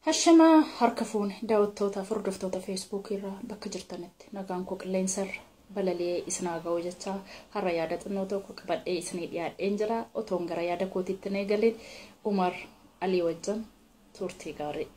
Hashamaa harka fuune daawwattoota hordoftoota feesbuukii irraa bakka jirtanitti nagaan koo qilleensarra balali'ee isin haa ga'u jechaa har'a yaada xinnoo tokko qabadhee isinii dhiyaadheen jira. Otoon gara yaada kootiitti hin eegalin Umar Alii wajjin turtii gaarii.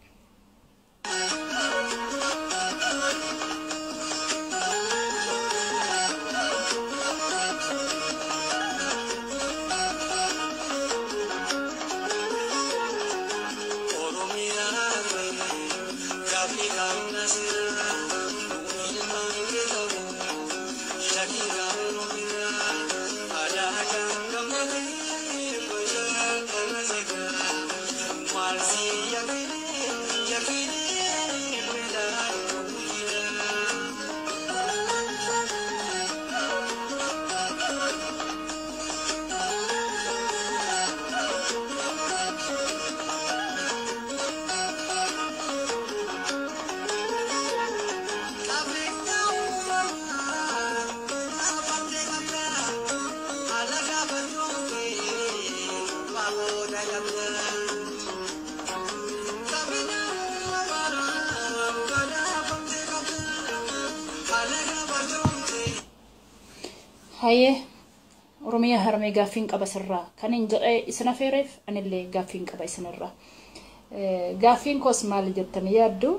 Hayyee Oromiyaa harmee gaaffiin qaba sirraa kan hin jedhee isin afeereef anillee gaaffiin qaba isinirraa. Gaaffiin koos maal jettanii yaaddu?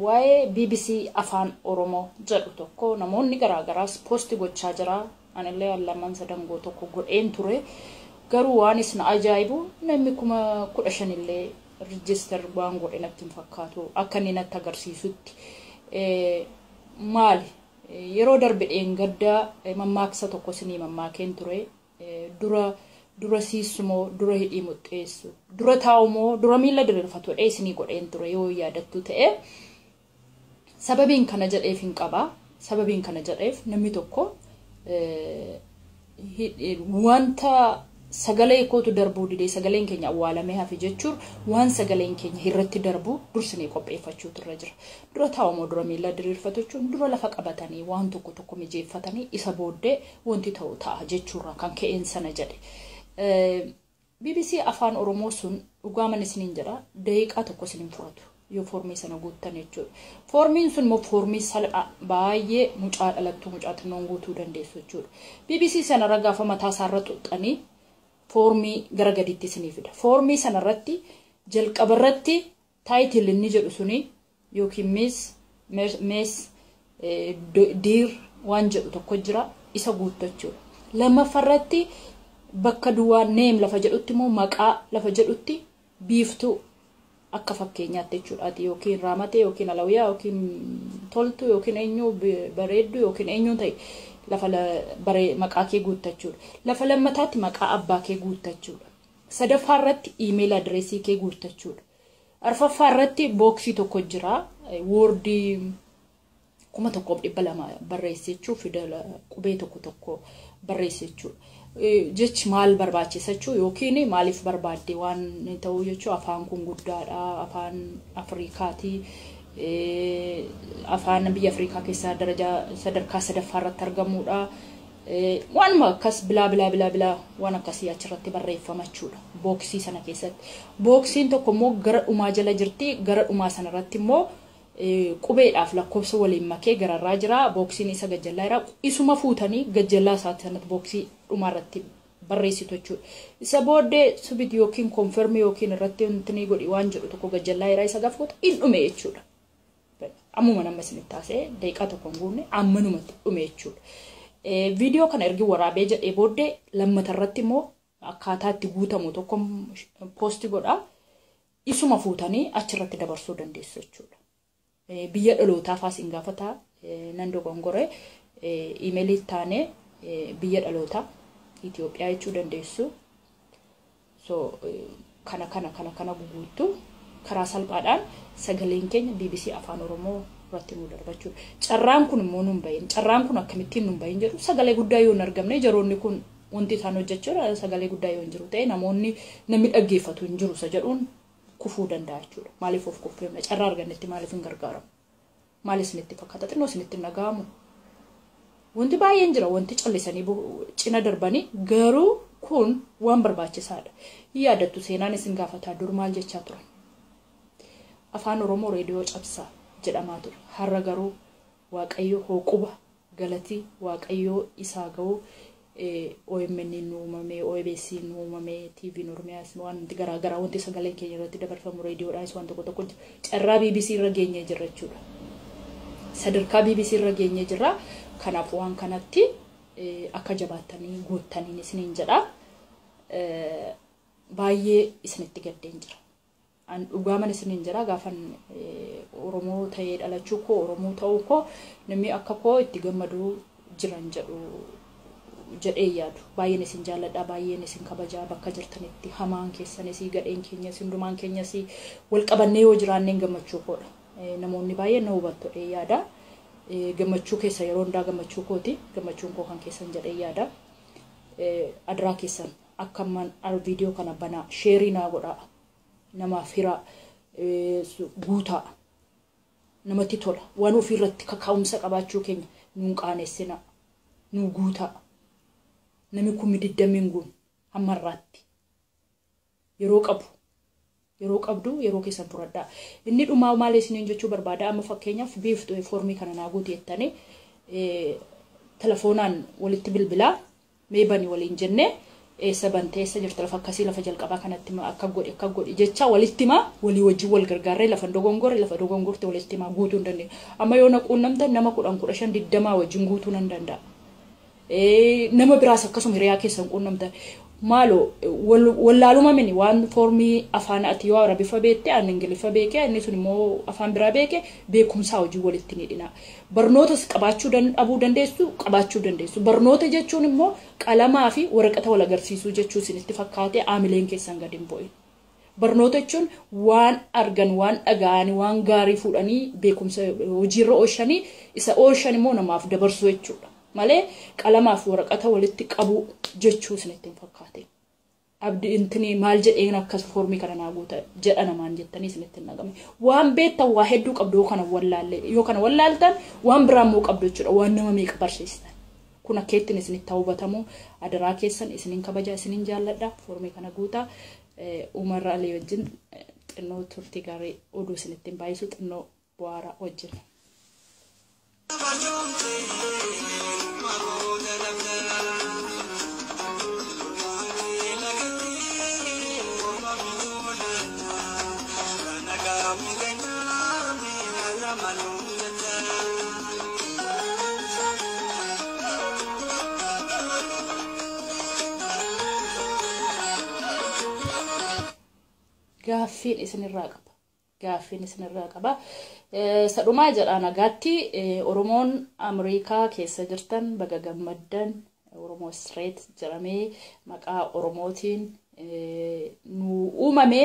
Waa'ee BBC Afaan Oromoo jedhu tokko namoonni garaagaraas poosti gochaa jira. Anillee lamaan sadangoo tokko godheen ture. Garuu waan isin ajaa'ibu namni 15,000 illee rijister waan godhe natti hin fakkaatu akka inni natti agarsiisutti. Maali? Yeroo darbe dheengaddaa mammaaksa tokko isinii mammaakeen ture. Dura dura siisumoo dura hidhii muxxeessu dura taa'umoo dura miila diriirfatu jedhee isinii godheen ture yoo yaadattu ta'e. Sababiin kana jedheef hin qaba. Sababiin kana jedheef namni tokko wanta sagalee kootu darbuu didee sagaleen keenya awwaalamee hafe jechuun waan sagaleen keenya irratti darbu dursinee qopheeffachuutu irra jira. Dura taa'umoo dura miila diriirfatu jechuun dura lafa qabatanii waan tokko tokko mijeeffatanii isa booddee wanti ta'u ta'a jechuurraa kan ka'een sana jedhe. BBC Afaan Oromoo sun dhugaaman isiniin jedha daqiiqaa tokko isiniin fudhatu yoo foormii sana guuttan jechuudha. Foormiin sun immoo foormii salphaa baay'ee mucaa dhalattuu mucaa xinnoon guutuu dandeessu jechuudha. BBC sanarra gaafa mataa isaarra xuxxanii foormii gara gadiitti isinii fida. Foormii sanarratti jalqabarratti taayitil inni jedhu suni yookiin miss dear waan jedhu tokko jira isa guuttachuudha. Lammaffaarratti bakka duwwaa name lafa jedhutti immoo maqaa lafa jedhutti biiftuu akka fakkeenyaatti jechuudha. Yookiin raamatee yookiin alawyaa yookiin toltuu yookiin eenyu bareedduu yookiin eenyu ta'e lafa maqaa kee guuttachuudha. Lafa lammataatti maqaa abbaa kee guuttachuudha. Sadaffaa irratti iimeeyil adireesii kee guuttachuudha. Arfaffaa irratti booksii tokko jira. Woordii 1200 barreessi jechuun fidela qubee tokko tokko barreessi jechuudha. Jechi maal barbaachisa jechuun yookiin maaliif barbaadde waan ta'uu jechuun afaan kun guddaadha, afaan Afrikaati. Afaan biyya Afrikaa keessaa daraja sadarkaa sadaffaa irratti argamudha. Waanuma akkas bilaa bilaa bilaa bilaa waan akkasii achirratti barreeffama jechuudha. Booksii sana keessatti. Booksiin tokko immoo gara dhumaa jala jirti. Gara dhumaa sanarratti immoo qubeedhaaf lakkoofsa waliin makee gararraa jira. Booksiin isa gajjallaa jira. Isuma fuutanii gajjallaa isaatti sanatti booksii dhumaarratti barreessitu jechuudha. Isa booddee subit yookiin konfirmii yookiin irratti wanti godhi waan jedhu tokko gajjallaa jira isa gaafa hin dhume jechuudha. Ammuma nama isinitti taasee daqiiqaa tokko hin guunne ammanumatti dhume jechuudha. Viidiyoo kana ergi waraabee jedhee booddee lammatarratti immoo akkaataa itti guutamu tokko poosti godha. Isuma fuutanii achirratti dabarsuu dandeessu jechuudha. Biyya dhalootaa faas hin gaafataa nan dogongore iimeelii taanee biyya dhalootaa Itoophiyaa jechuu dandeessu. So kana kana kana kana guguuttu karaa salphaadhaan sagaleen keenya BBC Afaan Oromoo irratti nu darbachuudha. Carraan kun immoo nun bahin. Carraan kun akkamittiin nun bahin jedhu sagalee guddaa yoo hin argamne jaroonni kun wanti isaan hojjechuudha sagalee guddaa yoo hin jiru ta'e namoonni namni dhaggeeffatu hin jiru isa jedhuun kufuu danda'a jechuudha. Maaliif of kuffifna? Carraa argannetti maaliif hin gargaaramu? Maal isinitti fakkaata? Xinnoo isinitti hin dhaga'amu? Wanti baay'een jira wanti callisanii cina darbanii garuu kun waan barbaachisaadha. Yaadattu seenaan isin gaafataa dur maal jechaa turan? Afaan Oromoo reediyoo cabsaa jedhamaa ture. Har'a garuu Waaqayyo hooquba galatii Waaqayyoo isaa ga'u OMN nu uumame, OBS nu uumame, TV Oromiyaas waan garaagaraa wanti sagaleen keenya irratti dabarfamu reediyoodhaanis waan tokko tokko carraa BBC irra geenyee jirra jechuudha. Sadarkaa BBC irra geenyee jirra. Kanaaf waan kanatti akka jabaattanii guuttaniin isiniin jedha. Baay'ee isinitti gaddeen jira. An dhugaaman isiniin jira gaafan Oromoo ta'ee dhalachuu koo, Oromoo ta'uu koo namni akka koo itti gammaduu jiran jedhu jedhee yaadu. Baay'een isin jaalladha, baay'een isin kabajaa bakka jirtanitti hamaan keessanis, gadheen keenyas, hundumaan keenyas wal qabannee yoo jiraanneen gammachuu koodha. Namoonni baay'een na hubattu jedhee yaada. Gammachuu keessa yeroo hundaa gammachuu kooti. Gammachuun koo kan keessan jedhee yaada. Adiraa keessan akka ammaan viidiyoo kana banaa sheerii naa godhaa. Namaaf hiraa guutaa. Namatti tola. Waan ofiirratti kaka'umsa qabaachuu keenya nuun qaanessinaa. Nuu guutaa. Namni 20,000 guun hammarraatti. Yeroo qabu. Yeroo qabdu yeroo keessan fudhadhaa. Inni dhumaa maal isiniin jechuu barbaada? Amma fakkeenyaaf biiftuu foormii kana naa guuti jettanii telefoonaan walitti bilbilaa mee bani waliin jennee eessa bantee eessa jirta lafa akkasii lafa jalqabaa kanatti akka godhi akka godhi jecha walitti himaa walii wajjin wal gargaarree lafa dogongorre lafa dogongorte walitti himaa guutuu hin dandeenye. Amma yoo na quunnamtan nama 10 15 20 wajjin guutuu nan danda'a. Nama biraas akkasuma hiriyaa keessan quunnamtan. Maaloo wallaaluma mini waan foormii afaan ati yoo Arabifa beekte ani Ingiliffa beeke inni sun immoo afaan biraa beeke beekumsaa hojii walitti ni dhina. Barnootas qabaachuu dhabuu dandeessu qabaachuu dandeessu. Barnoota jechuun immoo qalamaa fi waraqata wal agarsiisuu jechuu isinitti fakkaate aamileen keessan gadi hin bu'in. Barnoota jechuun waan argan waan dhaga'an waan gaarii fuudhanii beekumsa hojiirra oolchanii isa oolchan immoo namaaf dabarsuu jechuudha. Malee qalamaaf waraqata walitti qabu jechuu isinitti hin fakkaate. Abdi intini maal jedheen akkas foormii kana naa guuta jedha namaan jettanii isinitti hin dhagame. Waan beektan waa hedduu qabdu yoo kana wallaalle yoo kana wallaaltan waan biraa immoo qabdu jechuudha waan nama meeqa barsiistan. Kun akka ittiin isinitti hubatamu adaraa keessan isiniin kabaja isiniin jaalladha foormii kana guuta. Umarra Alii wajjin xinnoo turtii gaarii oduu isinitti hin baay'isu xinnoo bu'aara wajjin. Gaaffiin isinirraa qaba. Gaaffiin isinirraa qaba. Sadhumaa jedha nagaatti Oromoon Ameerikaa keessa jirtan baga gammaddan Oromoo Street jedhamee maqaa Oromootiin nu uumame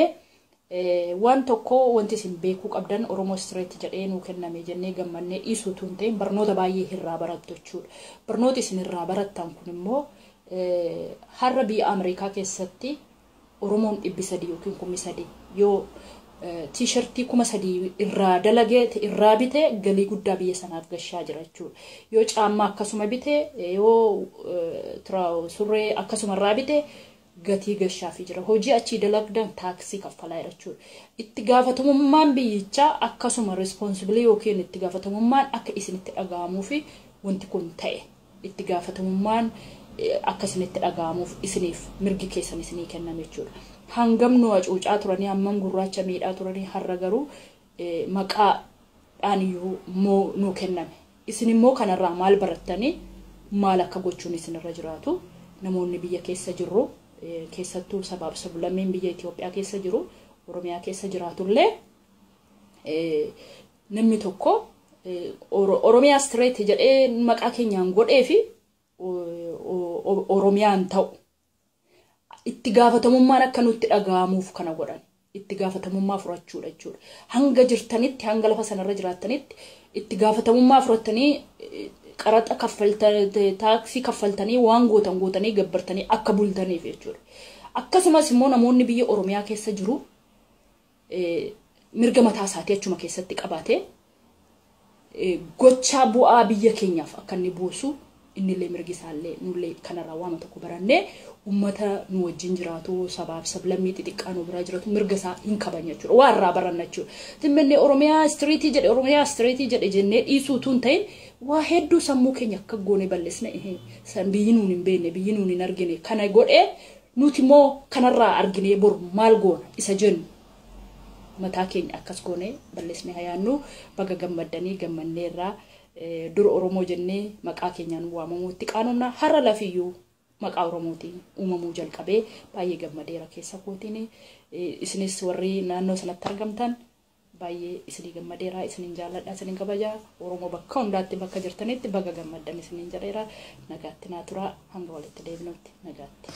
waan tokko wanti isin beekuu qabdan Oromoo Street jedhee nu kenname jennee gammannee dhiisuutu hin ta'in barnoota baay'ee irraa barattu jechuudha. Barnooti isin irraa barattan kun immoo har'a biyya Ameerikaa keessatti Oromoon 300 yookiin 3,000 yoo tiishartii 3,000 irraa dalagee irraa bite galii guddaa biyya sanaaf gashaa jira jechuudha. Yoo caammaa akkasuma bite yoo surree akkasuma irraa bite gatii gashaafii jira. Hojii achii dalagdan taaksii kaffalaa jira jechuudha. Itti gaafatamummaan biyyichaa akkasuma responsibilii yookiin itti gaafatamummaan akka isinitti dhaga'amuu fi wanti kun ta'e itti gaafatamummaan akka isinitti dhaga'amuuf isiniif mirgi keessan isinii kenname jechuudha. Hangam nu hacuucaa turanii hammam gurraacha miidhaa turanii har'a garuu maqaadhaan iyyuu moo nuu kenname. Isin immoo kanarraa maal barattanii maal akka gochuun isinirra jiraatu namoonni biyya keessa jirru keessattuu sabaaf sablammiin biyya Itoophiyaa keessa jiru Oromiyaa keessa jiraatullee namni tokko Oromiyaa Street jedhee maqaa keenyaan godhee fi Oromiyaan ta'u. Itti gaafatamummaan akka nutti dhaga'amuuf kana godhan. Itti gaafatamummaa fudhachuudha jechuudha. Hanga jirtanitti hanga lafa sanarra jiraattanitti itti gaafatamummaa fudhattanii qaraxa kaffaltanii taaksii kaffaltanii waan gootan gootanii gabbartanii akka bultaniif jechuudha. Akkasumas immoo namoonni biyya Oromiyaa keessa jiru mirga mataa isaatii achuma keessatti qabaatee gochaa bu'aa biyya keenyaaf akka inni buusu Innillee mirgi isaallee nullee kanarraa waan tokko barannee uummata nu wajjin jiraatu, sabaaf sablammii xixiqqaa nu biraa jiraatu, mirga isaa hin kabajna jechuudha. Waa irraa baranna jechuudha. Timmenne Oromiyaa street jedhe, Oromiyaa street jedhe jennee dhiisuu utuu hin ta'in, waa hedduu sammuu keenya akka goone bal'isne, san biyyi nuun hin beekne, biyyi nuun hin argine kana godhee, nuti immoo kanarraa arginee bor maal goona isa jennu mataa keenya akkas goone bal'isne hayaannu. Baga gammaddanii, gammanneerraa. Dur Oromoo jennee maqaa keenyaan waamamuutti qaanumna, har'a lafiyyuu maqaa Oromootiin uumamuu jalqabee baay'ee gammadeera keessa kootiin. Isinis warri naannoo sanatti argamtan baay'ee isinii gammadeera, isiniin jaalladha, isiniin kabajaa. Oromoo bakka hundaatti bakka jirtanitti baga gammaddan isiniin jedheera. Nagaatti naa turaa, hanga walitti deebinutti nagaatti.